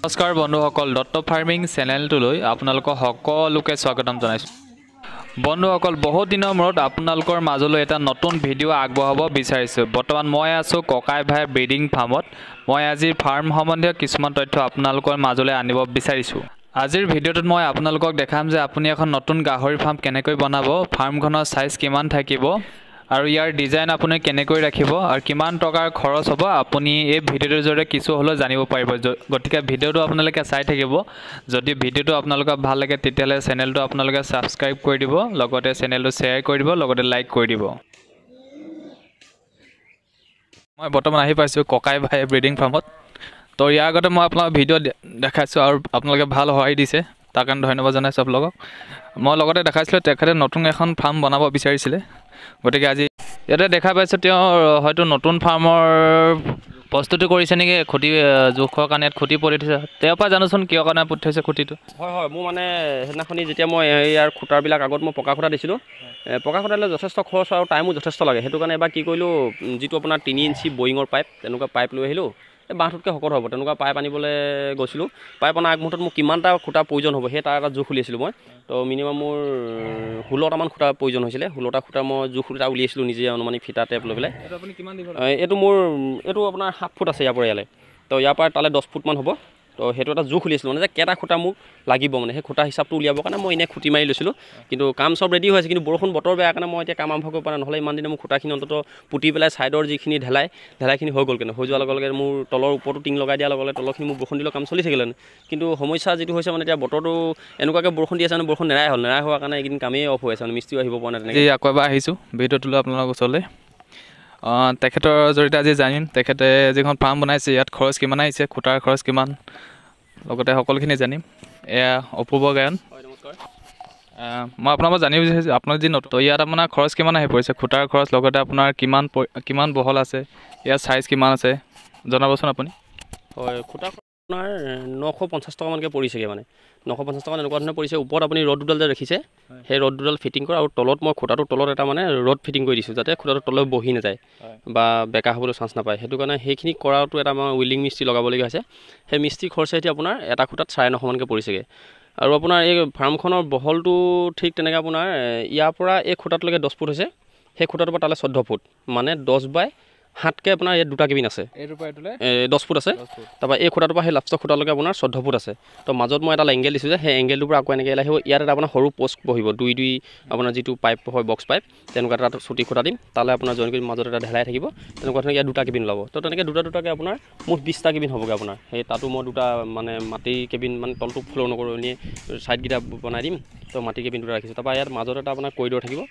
নমস্কাৰ বন্ধুসকল, দত্ত ফাৰ্মিং চেনেলটোলৈ আপোনালোকক সকলোকে স্বাগতম জনাইছোঁ। বন্ধুসকল, বহুত দিনৰ মূৰত আপোনালোকৰ মাজলৈ এটা নতুন ভিডিঅ' আগবঢ়াব বিচাৰিছোঁ। বৰ্তমান মই আছোঁ ককাই ভাই ব্ৰিডিং ফাৰ্মত। মই আজি ফাৰ্ম সম্বন্ধীয় কিছুমান তথ্য আপোনালোকৰ মাজলৈ আনিব বিচাৰিছোঁ। আজিৰ ভিডিঅ'টোত মই আপোনালোকক দেখাম যে আপুনি এখন নতুন গাহৰি ফাৰ্ম কেনেকৈ বনাব, ফাৰ্মখনৰ চাইজ কিমান থাকিব আৰু ইয়াৰ ডিজাইন আপুনি কেনেকৈ ৰাখিব আৰু কিমান টকাৰ খৰচ হ'ব, আপুনি এই ভিডিঅ'টোৰ জৰিয়তে কিছু হ'লেও জানিব পাৰিব। গতিকে ভিডিঅ'টো আপোনালোকে চাই থাকিব। যদি ভিডিঅ'টো আপোনালোকৰ ভাল লাগে তেতিয়াহ'লে চেনেলটো আপোনালোকে ছাবস্ক্ৰাইব কৰি দিব, লগতে চেনেলটো শ্বেয়াৰ কৰি দিব, লগতে লাইক কৰি দিব। মই বৰ্তমান আহি পাইছোঁ ককাই ভাই ব্ৰিডিং ফাৰ্মত। তো ইয়াৰ আগতে মই আপোনালোক ভিডিঅ' দেখাইছোঁ আৰু আপোনালোকে ভাল সঁহাৰি দিছে, তাৰ কাৰণে ধন্যবাদ জনাইছোঁ আপোনালোকক। মই লগতে দেখাইছিলোঁ তেখেতে নতুন এখন ফাৰ্ম বনাব বিচাৰিছিলে, গতিকে আজি ইয়াতে দেখা পাইছোঁ তেওঁ হয়তো নতুন ফাৰ্মৰ প্ৰস্তুতি কৰিছে নেকি, খুঁটি জোখৰ কাৰণে ইয়াত খুঁটি পুতি থৈছে। তেওঁৰ পৰা জানোচোন কিয় কাৰণে পুতি থৈছে খুঁটিটো। হয় হয়, মোৰ মানে সেইদিনাখনি যেতিয়া মই ইয়াৰ খুঁটাবিলাক আগত মই পকা খুঁটা দিছিলোঁ, পকা খুঁটা দিলে যথেষ্ট খৰচ আৰু টাইমো যথেষ্ট লাগে। সেইটো কাৰণে এবাৰ কি কৰিলোঁ, যিটো আপোনাৰ 3 ইঞ্চি বয়িঙৰ পাইপ, তেনেকুৱা পাইপ লৈ আহিলোঁ। এই বাঁহটোতকৈ শকত হ'ব তেনেকুৱা পাইপ আনিবলৈ গৈছিলোঁ। পাইপ অনাৰ আগমুহূৰ্তত মোক কিমানটা খুঁটা প্ৰয়োজন হ'ব সেই তাৰ এটা জোখ উলিয়াইছিলোঁ মই। তো মিনিমাম মোৰ 16টামান খুঁটা প্ৰয়োজন হৈছিলে। 16টা খুঁটা মই জোখ এটা উলিয়াইছিলোঁ নিজে অনুমানিক ফিটা টেপ লৈ পেলাই। এইটো মোৰ এইটো আপোনাৰ 7 ফুট আছে ইয়াৰ পৰা ইয়ালৈ, তো ইয়াৰ পৰা তালৈ 10 ফুটমান হ'ব। তো সেইটো এটা জোখ উলিয়াইছিলোঁ মানে যে কেইটা খুঁটা মোক লাগিব, মানে সেই খুঁটা হিচাপটো উলিয়াবৰ কাৰণে মই এনেই খুঁটি মাৰি লৈছিলোঁ। কিন্তু কাম চব ৰেডি হৈ আছে, কিন্তু বৰষুণ বতৰ বেয়া কাৰণে মই এতিয়া কাম আৰম্ভ কৰিব পৰা নাই। নহ'লে ইমান দিনে মোৰ খুঁটাখিনি অন্ততঃ পুতি পেলাই ছাইডৰ যিখিনি ঢেলাইখিনি হৈ গ'ল। কিন্তু হৈ যোৱাৰ লগে লগে মোৰ তলৰ ওপৰতো টিং লগাই দিয়াৰ লগে লগে তলৰখিনি মোৰ বৰষুণ দিলেও কাম চলি থাকিলে। কিন্তু সমস্যা যিটো হৈছে মানে এতিয়া বতৰটো এনেকুৱাকৈ বৰষুণ দি আছে, মানে বৰষুণ নেৰাই হ'ল, নেৰাই হোৱাৰ কাৰণে এইকেইদিন কামেই অফ হৈ আছে, মানে মিস্ত্ৰীও আহিব পৰা নাই তেনেকৈ। আকৌ এবাৰ আহিছোঁ ভিডিঅ'টোলৈ আপোনালোকৰ ওচৰলৈ। তেখেতৰ জৰিয়তে আজি জানিম তেখেতে যিখন ফাৰ্ম বনাইছে ইয়াত খৰচ কিমান আহিছে, খুঁটাৰ খৰচ কিমান, লগতে সকলোখিনি জানিম। এয়া অপূৰ্ব গায়ন। মই আপোনাৰ পৰা জানিব বিচাৰিছোঁ, আপোনাৰ যি নতুন ইয়াত আপোনাৰ খৰচ কিমান আহি পৰিছে, খুঁটাৰ খৰচ, লগতে আপোনাৰ কিমান কিমান বহল আছে, ইয়াৰ চাইজ কিমান আছে, জনাবচোন আপুনি। হয়, খুঁটা আপোনাৰ 950 টকামানকৈ পৰিছেগৈ, মানে 950 টকা এনেকুৱা ধৰণে পৰিছে। ওপৰত আপুনি ৰড দুডাল যে ৰাখিছে, সেই ৰড দুডাল ফিটিং কৰা আৰু তলত মই খুঁটাটোৰ তলত এটা মানে ৰড ফিটিং কৰি দিছোঁ, যাতে খুঁটাটোৰ তলত বহি নাযায় বা বেকা হ'বলৈ চান্স নাপায়। সেইটো কাৰণে সেইখিনি কৰাটো এটা আমাৰ ৱেল্ডিং মিস্ত্ৰী লগাবলগীয়া হৈছে। সেই মিস্ত্ৰী খৰচা এতিয়া আপোনাৰ এটা খুঁটাত 950মানকৈ পৰিছেগৈ। আৰু আপোনাৰ এই ফাৰ্মখনৰ বহলটো ঠিক তেনেকৈ আপোনাৰ ইয়াৰ পৰা এই খুঁটাটোলৈকে 10 ফুট হৈছে, সেই খুঁটাটোৰ পৰা তালৈ 14 ফুট, মানে 10 বাই 7কৈ আপোনাৰ ইয়াত দুটা কেবিন আছে, 10 ফুট আছে। তাৰপৰা এই খুঁটাটোৰ পৰা সেই লাষ্টৰ খুঁটালৈকে আপোনাৰ 14 ফুট আছে। তো মাজত মই এটা এংগেল দিছোঁ যে সেই এংগেলটোৰ পৰা আকৌ এনেকৈ আহিব। ইয়াত এটা আপোনাৰ সৰু পষ্ট বহিব, 2 আপোনাৰ যিটো পাইপ হয় বক্স পাইপ, তেনেকুৱা এটা চুটি খুঁটা দিম, তালৈ আপোনাৰ জইন কৰি মাজত এটা ঢেলাই থাকিব। তেনেকুৱা ধৰণে ইয়াত দুটা কেবিন ওলাব। তো তেনেকৈ দুটা দুটাকৈ আপোনাৰ মুঠ 20টা কেবিন হ'বগৈ আপোনাৰ। সেই তাতো মই দুটা মানে মাটিৰ কেবিন, মানে তলটো ফ্ল'ৰ নকৰোঁ, এনেই ছাইডকেইটা বনাই দিম। তো মাটিৰ কেবিন দুটা ৰাখিছোঁ। তাৰপৰা ইয়াত মাজত এটা আপোনাৰ কৰিডৰ থাকিব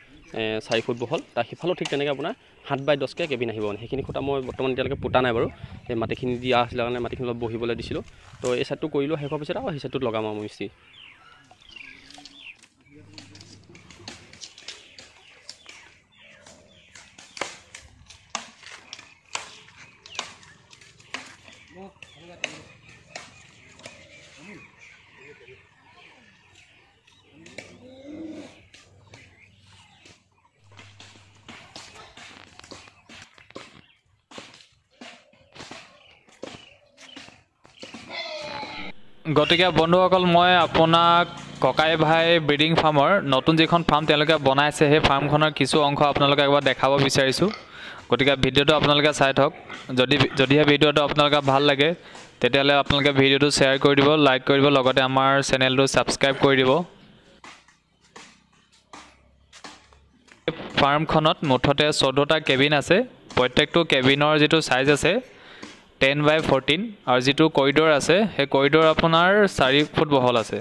4 ফুট বহল। তাৰ সিফালেও ঠিক তেনেকৈ আপোনাৰ 7 বাই 10কৈ কেবিন আহিব। মানে সেইখিনি খুঁটা মই বৰ্তমান এতিয়ালৈকে পোতা নাই বাৰু, সেই মাটিখিনি দিয়া আছিলে কাৰণে মাটিখিনি অলপ বহিবলৈ দিছিলোঁ। তো এই ছাইডটো কৰিলোঁ, শেষ হোৱাৰ পিছত আকৌ সেই ছাইডটোত লগাম আৰু মিস্ত্ৰী। গতিকে বন্ধুসকল, মই আপোনাক ককাই ভাই ব্ৰিডিং ফাৰ্মৰ নতুন যিখন ফাৰ্ম তেওঁলোকে বনাইছে সেই ফাৰ্মখনৰ কিছু অংশ আপোনালোকে একবাৰ দেখাব বিচাৰিছোঁ। গতিকে ভিডিঅ'টো আপোনালোকে চাই থওক। যদিহে ভিডিঅ'টো আপোনালোকে ভাল লাগে তেতিয়াহ'লে আপোনালোকে ভিডিঅ'টো শ্বেয়াৰ কৰি দিব, লাইক কৰি দিব, লগতে আমাৰ চেনেলটো ছাবস্ক্ৰাইব কৰি দিব। ফাৰ্মখনত মুঠতে 14টা কেবিন আছে। প্ৰত্যেকটো কেবিনৰ যিটো চাইজ আছে 10 বাই 14 আৰু যিটো কৰিডৰ আছে সেই কৰিডৰ আপোনাৰ 4 ফুট বহল আছে।